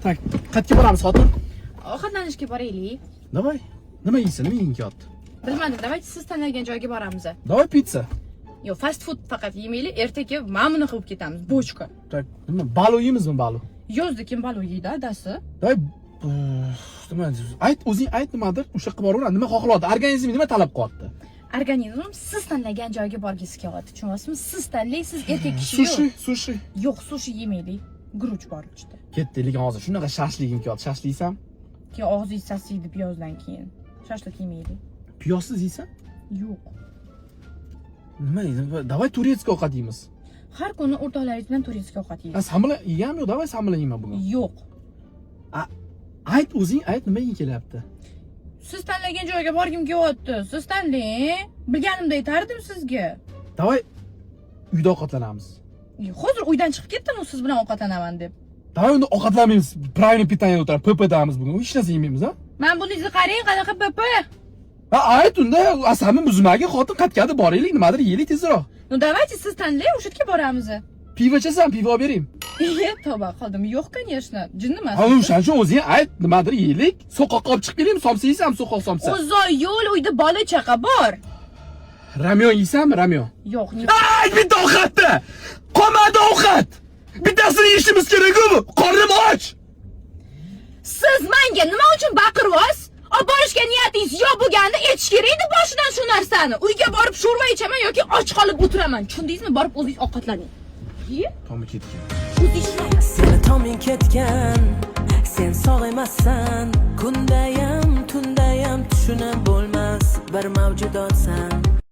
Так, qayerga boramiz, xotin? Ovqatlanishga boraylik. Давай. Nima yeysan? Nima yeging kelyapti? Bilmadim, давайте siz tanlagan joyga boramiz. Давай pitsa. Yo'q, fast food faqat yemaylik, ertaga mana bunaqa bo'lib ketamiz, бочка. Так, nima, balu yeymizmi, balu? Yozda kim balu yeydi, adasi? Давай, nima, ayt, o'zing ayt nimadir, o'sha yoqqa boraveradi. Nima xohlayapti? Organizm nima talab qilyapti? Organizm siz tanlagan joyga borgisi kelyapti, tushunyapsizmi? Siz tanlaysiz, erkak kishi. Sushi, sushi. Yo'q, sushi yemaylik. Guruch bor ichida. Ketdi, lekin hozir shunaqa shashligim kelyapti. Shashlik yeysam? Keyin og'zingiz sasiydi piyozdan keyin. Shashlik yemaylik. Piyozsiz yeysan? Yo'q. Nima yeysan? Давай турецкий ovqat yeymiz. Har kuni o'rtoqlaringiz bilan турецкий ovqat Ha, yeysiz. san bilan yeganmi yo'q? Давай san bilan yeyman bugun. Yo'q. Ayt, o'zing ayt, nima yeging kelyapti? Siz tanlagan joyga borgim kelyapti. Siz tanlang. Bilganimda aytardim sizga. Давай uyda ovqatlanamiz. Hozir uydan chiqib ketdim u siz bilan ovqatlanaman deb. Давай unda ovqatlanmaymiz. Правильный питание o'tiramiz. ПП damiz bugun. Hech narsa yemaymiz, ha? Man buningizni qarang, qanaqa ПП? Ha, ayt unda, asabim buzmagin, xotin, qayergadir boraylik, nimadir yeylik tezroq. Ну давайте siz tanlang, o'sha yerga boramiz. Pivo ichasan, pivo olib beraymi? Iye, tavba qildim. Yo'q, конечно. Jinni Ha, emas. O'shaning uchun o'zing ayt, nimadir yeylik. So'qoqqa olib chiqib kelaymi? Somsa yeysanmi, so'qoq somsa? Uzoq yo'l, uyda bola chaqa bor. Ramyon yeysanmi, ramyon? Yo'q, не. Ay, bitta ovqatda. Qolmadi ovqat. Bittasini yeyishimiz kerak-ku bu. Qornim och. Siz menga nima uchun baqiryapsiz? Olib borishga niyatingiz yo'q bo'lganda aytish kerak edi boshidan shu narsani. Uyga borib sho'rva ichaman yoki och qolib o'tiraman. Tushundingizmi? Borib o'zingiz ovqatlaning. Ye? Tomi ketgan. O'zingiz. Seni toming ketgan, sen sog' emassan. Kundayam, tundayam tushunib bo'lmas bir mavjudotsan.